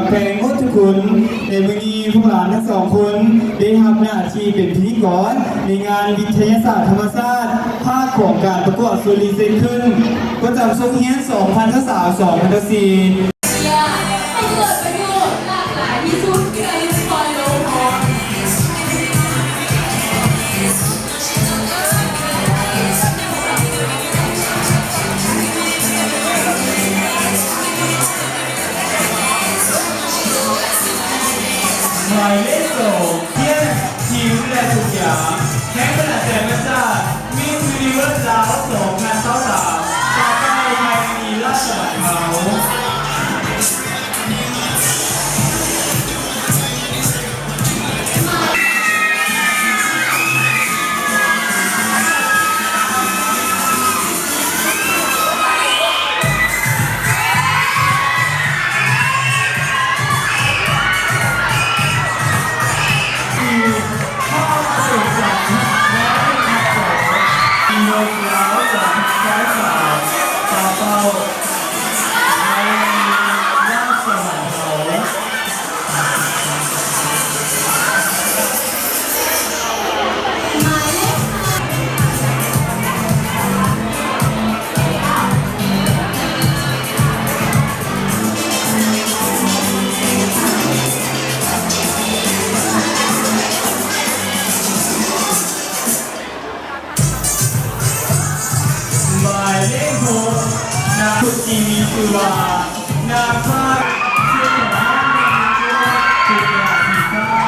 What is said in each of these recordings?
ແພງ ມຸດທຸຄຸນ. ໃນມື້ນີ້ພວກຫຼານທັງສອງຄົນໄດ້ຮັບໜ້າທີ່ເປັນພິທີກອນໃນງານວິທະຍາສາດທຳມະຊາດ ພາກຂອງການປະກວດສຸລິເຊັນຂຶ້ນ ປະຈຳສົກຮຽນສອງພັນຊາວສາມ ສອງພັນຊາວສີ່. ເພື່ອໃຫ້ເກີດປະໂຫຍດຫຼາກຫຼາຍທີ່ສຸດ ເພື່ອຫຼຸດຜ່ອນໂລກຮ້ອນ. ໝາຍເລກສອງ ທຽນ ຄິມ ແລະ ສຸກຢາ ແຮງບັນດານໃຈມາຈາກ ມິສ ຢູນິເວີສ ລາວ ສອງພັນຊາວສາມ ປາກເປົ້າ ໄພມະນີ ລາດສະຫວັນເຮົາ. ໝາຍເລກຫົກ ນາງທີ່ມີຊື່ວ່າ ນາງຟ້າ ຊື່ຂອງນາງຄື ນາງຟ້າ.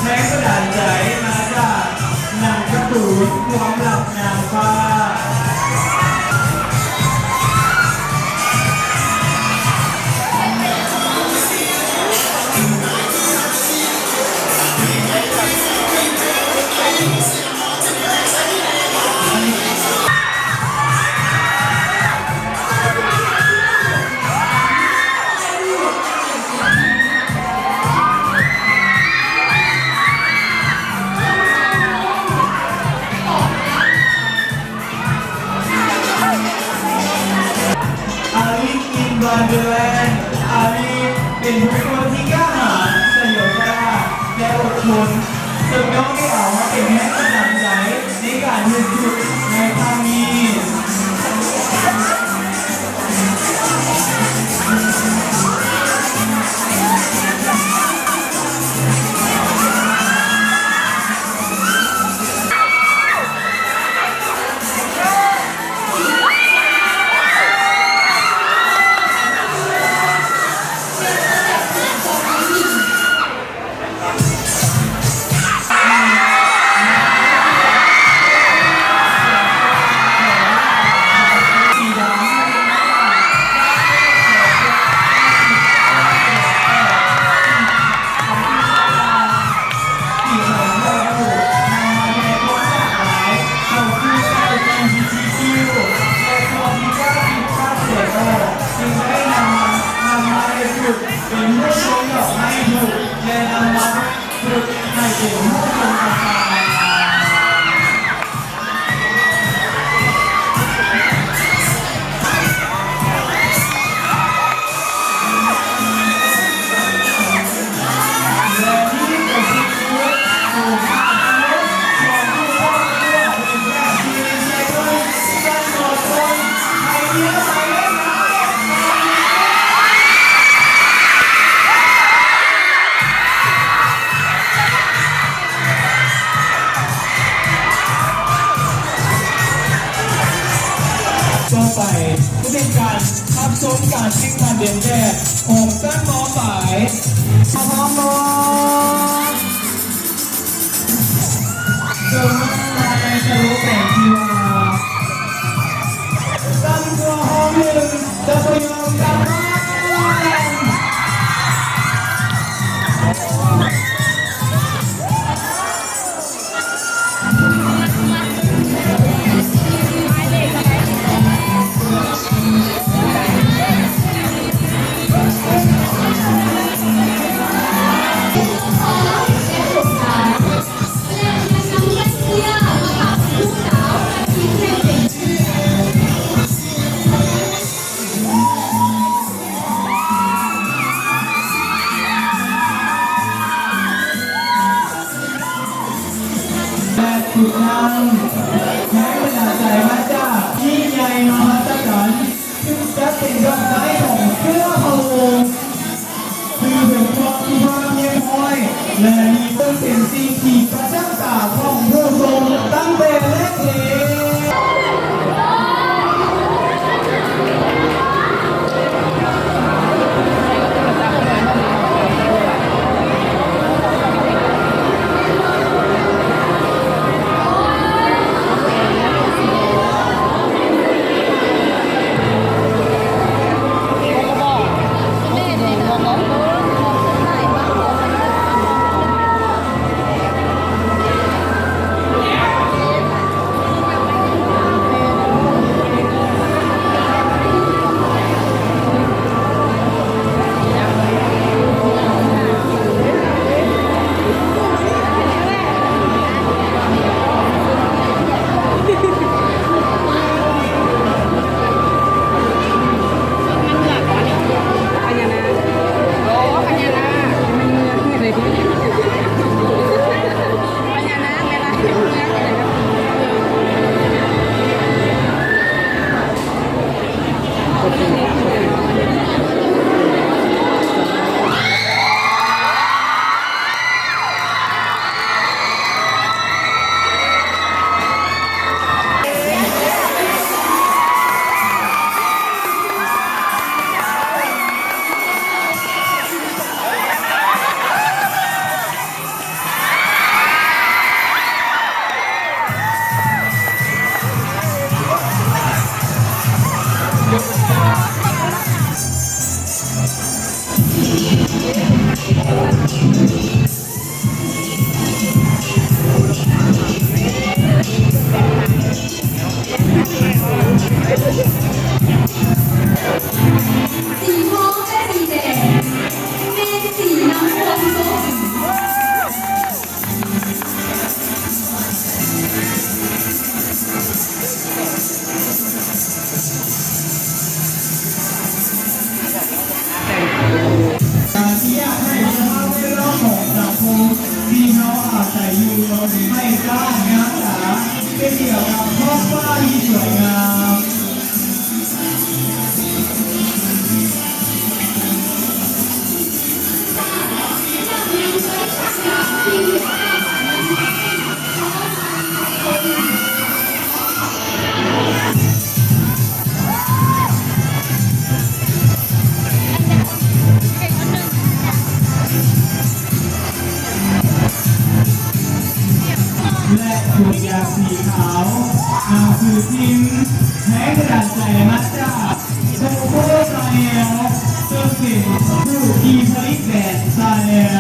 ແຮງບັນດານໃຈມາຈາກໜັງກາຕູນຄວາມລັບນາງຟ້າ. ອາລິສ ອິນ ວັນເດີແລນ ອາລິສ ເປັນບຸກຄົນທີ່ກ້າຫານ, ສະຫຍວງກ້າ ແລະ ອົດທົນ, ເຊິ່ງນ້ອງໄດ້ເອົາມາເປັນແຮງບັນດານໃຈໃນການເຮັດຫຍຸ້ງໃນຄັ້ງນີ້. ອາ ໄປ ຈະເປັນການຮັບຊົມການແຂ່ງຂັນເດີນແບບຂອງຊັ້ນ ມ.ປາຍ. ພ້ອມບໍ່? ເຊີນມາໃນສະໂລແກນທີ່ວ່າ ຕ່ຳກວ່າຫ້ອງໜຶ່ງ ຈະບໍ່ຍອມກັບບ້ານ. ແລະທຸກຢ່າງ ແຮງບັນດານໃຈມາຈາກຍິ່ງໃຫຍ່ມະຫາສະຈັນ ຊຶ່ງຈັດເປັນດອກໄມ້ຂອງເຊື້ອພະວົງ ຄືເປັນຄວາມສຸພາບຮຽບຮ້ອຍ ແລະ ມີເຊິ່ງເປັນສິ່ງທີ່ປະຈັກຕາຂອງຜູ້ຊົມຕັ້ງແຕ່ແລກເລີຍ. ພະຍານາກ ພະຍານາກ ພະຍານາກ ພະຍານາກ ເວລາເຫັນເມືອງ ສີທອງ ແລະ ສີແດງ ແມ່ນສີນຳຄວາມສຸກ. ການທີ່ຢາກໃຫ້ສະພາບແວດລ້ອມຂອງສັງຄົມທີ່ເຮົາອາໄສຢູ່ໃຫ້ສະອາດງາມຕາ ເຊັ່ນດຽວກັບທ້ອງຟ້າທີ່ສວຍງາມ. ແລະ ຖົງຢາງສີຂາວ ໜັງສືພິມ ແຮງບັນດານໃຈມາຈາກ ໂກໂກ້ຊາແນລ ເຊິ່ງເປັນຜູ້ທີ່ຜະລິດແບຣນຊາແນລ.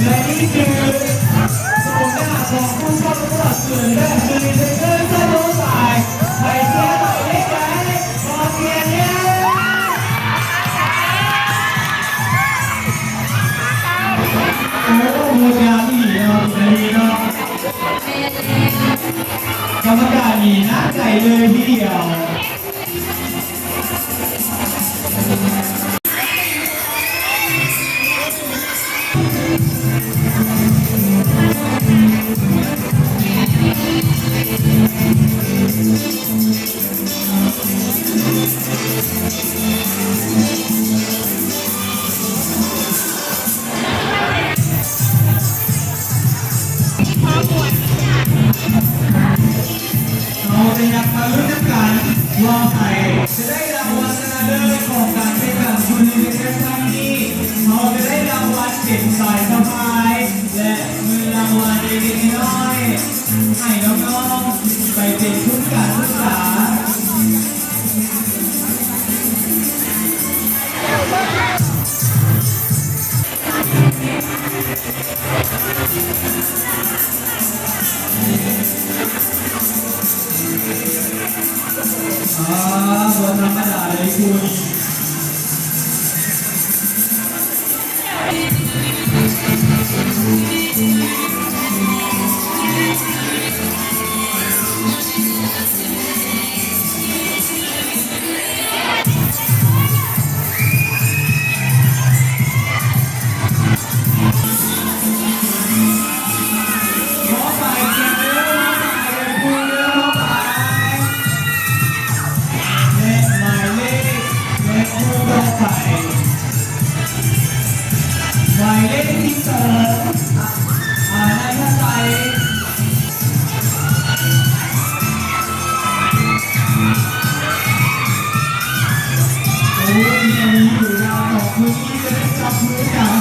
ແລະນີ້ຄືໂສມໜ້າຂອງຜູ້ເຂົ້າປະກວດເດີນແບບ Miss Universe ສາຍໃຕ້ ໃຜເຊຍໃຜເລັກໃດ ຂໍສຽງແດ່. ໂອ້ ງາມອີ່ຫຼີເນາະ ອີ່ຫຼີເນາະ. ກຳມະ ເລີຍທີດຽວ. ເຮົາຈະຍັງມາລຸ້ນນຳກັນວ່າໃຜຈະໄດ້ລາງວັນຊະນະເລີດຂອງການແຂ່ງຂັນຢູນິເວີເຊິລຄັ້ງນີ້. ເຮົາຈະໄດ້ລາງວັນເປັນສາຍສະພາຍ ແລະ ເງິນລາງວັນເລັກໆນ້ອຍໆ ໃຫ້ນ້ອງໆໄປເປັນທຶນການສຶກສາ. ອ່າ ບໍ່ທຳມະດາເລີຍຄຸນ. ແລະ ໝາຍເລກ ແລະ ຄູ່ຕໍ່ໄປ ໝາຍເລກທີ່ສອງ ອາ ນາຍທະໄຊ. ໂອ້ຍ ຍັງມີເວລາ ສອງຄົນນີ້ຈະໄດ້ຈັບມືກັນ.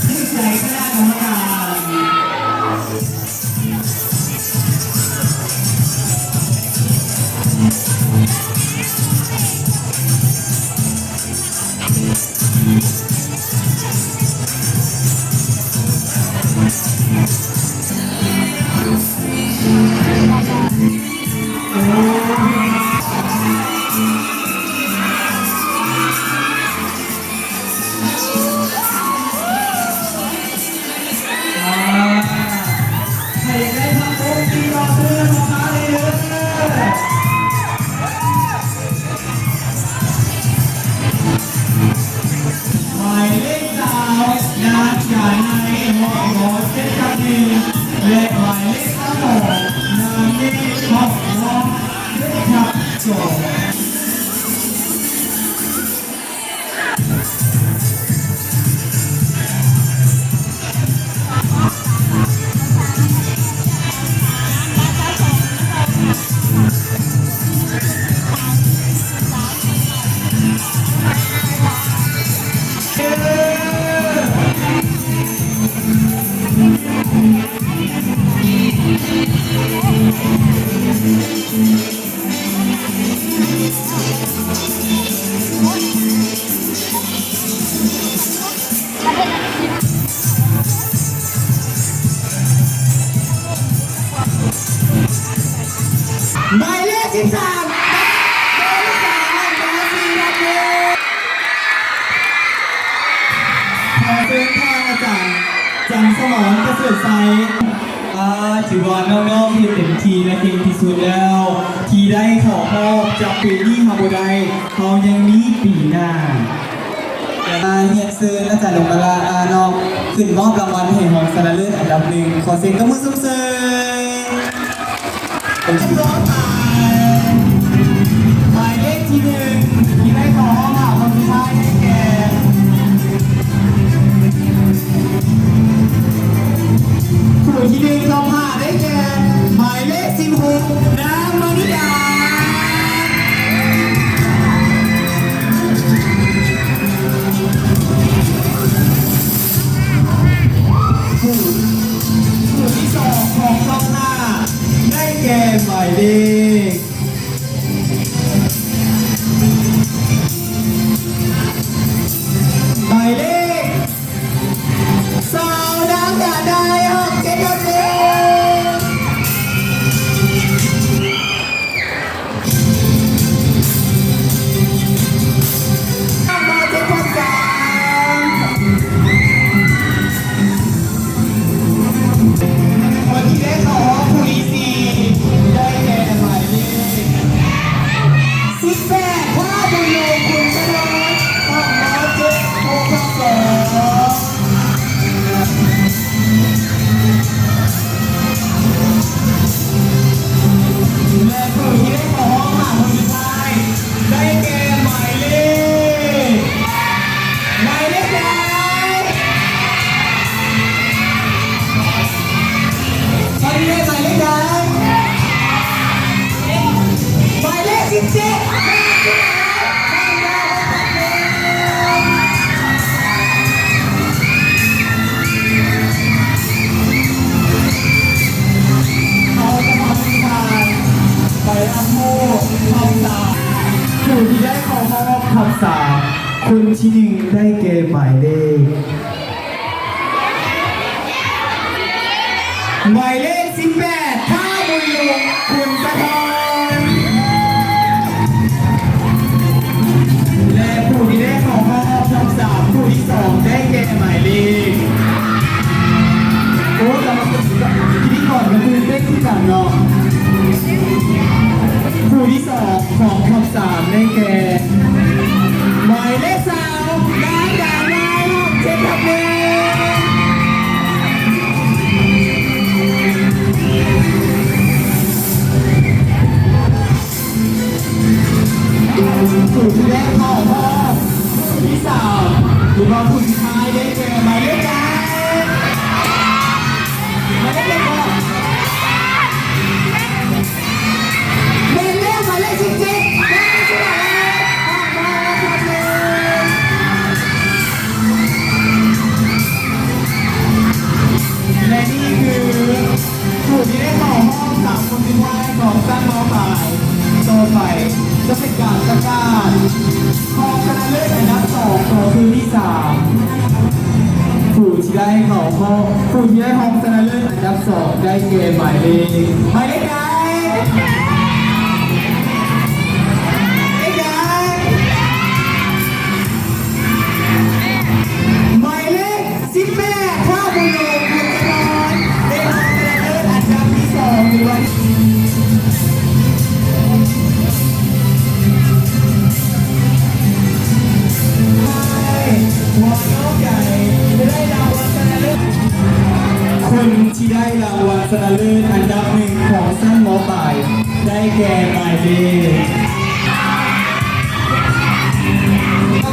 ຖືກໃຈຄະນະກຳມະການ. ອ່າ ໃຜຢາກໄດ້ຜັກບຸ້ງຕິດຕໍ່ເພື່ອນມາຄ້າໄດ້ເດີ. ໝາຍເລກຊາວ ນາງ ຢານາຍ ຮອບ ເຈັດ ກັບ ໜຶ່ງ ແລະ ໝາຍເລກຊາວສອງ ນາງ ເມ ຮອບ ເຈັດ ກັບ ສອງ. ໝາຍເລກສິບສາມ ຂອເຊີນທ່ານອາຈານ ຈັນສະໝອນ ປະເສີດໄຊ. ອ່າ ຖືວ່ານ້ອງໆເຮັດເຕັມທີ່ ແລະ ເກັ່ງທີ່ສຸດແລ້ວ ທີ່ໄດ້ເຂົ້າຮອບ. ຈະປີນີ້ເຮົາບໍ່ໄດ້ ເຮົາຍັງມີປີໜ້າ. ອ່າ ຮຽນເຊີນອາຈານລົງມາລະ ອ່າ ເນາະ ຂຶ້ນມອບລາງວັນໃຫ້ຮອງຊະນະເລີດອັນດັບໜຶ່ງ. ຂໍສຽງຕົບມືຊົມເຊີຍ. ໝາຍເລກທີໜຶ່ງ ທີ່ໄດ້ເຂົ້າຮອບຫ້າຄົນສຸດທ້າຍໄດ້ແກ່ ຜູ້ທີໜຶ່ງ ທັອບຫ້າ ໄດ້ແກ່ ໝາຍເລກສິບຫົກ ນາງ ມະນິດາ. ຜູ້ ຜູ້ທີສອງ ຂອງທັອບຫ້າ ໄດ້ແກ່ ໝາຍເລກ ສາມ ຄົນທີໜຶ່ງໄດ້ແກ່ໝາຍເລກ ໝາຍເລກສິບແປດ ທ້າວບຸນລົງ ຄຸນສະທ້ອນ ແລະ ຜູ້ທີ່ໄດ້ເຂົ້າຮອບທັອບສາມ ຜູ້ທີສອງ ໄດ້ແກ່ໝາຍເລກ ໂອ້ ແຕ່ວ່າພິທີກອນກໍຕື່ນເຕັ້ນຄືກັນເນາະ ຜູ້ທີສອງ ຂອງທັອບສາມ ໄດ້ແກ່ ໝາຍເລກສາມ ນາງດາວນາຍ ຫ້ອງເຈັດທັບໜຶ່ງ ຜູ້ທີ່ໄດ້ເຂົ້າຮອບ ຜູ້ທີສາມ ຫຼືວ່າຜູ້ສຸດທ້າຍ ໄດ້ແກ່ໝາຍເລກໃດ? ໝາຍເລກໃດ? ແມ່ນແລ້ວ ໝາຍເລກສິບເຈັດ ແມ່ນແລ້ວ ອອກມາແລ້ວຄັບ ແລະ ນີ້ຄືຜູ້ທີ່ໄດ້ເຂົ້າຮອບສາມຄົນສຸດທ້າຍຂອງຊັ້ນ ມ.ປາຍ ຕໍ່ໄປຈະເປັນການປະກາດຮອງຊະນະເລີດອັນດັບສອງຂອງຄືນທີສາມ ຜູ້ທີ່ໄດ້ເຂົ້າຮອບ ຜູ້ທີ່ໄດ້ຮອງຊະນະເລີດອັນດັບສອງ ໄດ້ແກ່ໝາຍເລກ ໝາຍເລກໃດ? ໝາຍເລກໃດ? ໝາຍເລກສິບແປດ ທ້າວບຸນລົງ ບຸນສະທ້ອນ ໄດ້ຮອງຊະນະເລີດອັນດັບທີສອງ ຫຼືວ່າ ຄົນທີ່ໄດ້ລາງວັນຊະນະເລີດອັນດັບໜຶ່ງຂອງຊັ້ນ ມ.ປາຍ ໄດ້ແກ່ໝາຍເລກ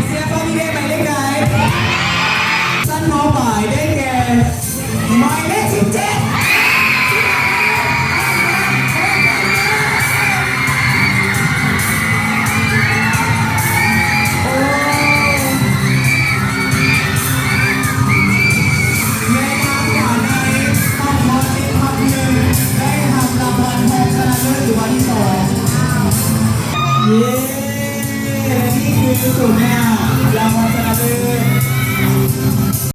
ເສຍງປາບມືແດ່ ໝາຍເລກໃດ? ຊັ້ນ ມ.ປາຍ ໄດ້ແກ່ ໝາຍເລກສິບເຈັດ ໂອ້ ແມ່ນາງດາວນາຍ ຕ້ອງຂໍເຊີນພັກໜຶ່ງ ໄດ້ຮັບລາງວັນຮອງຊະນະເລີດ ຫຼືວ່າທີສອງ ເຢ້ ແລະ ນີ້ຄືໂຕແທ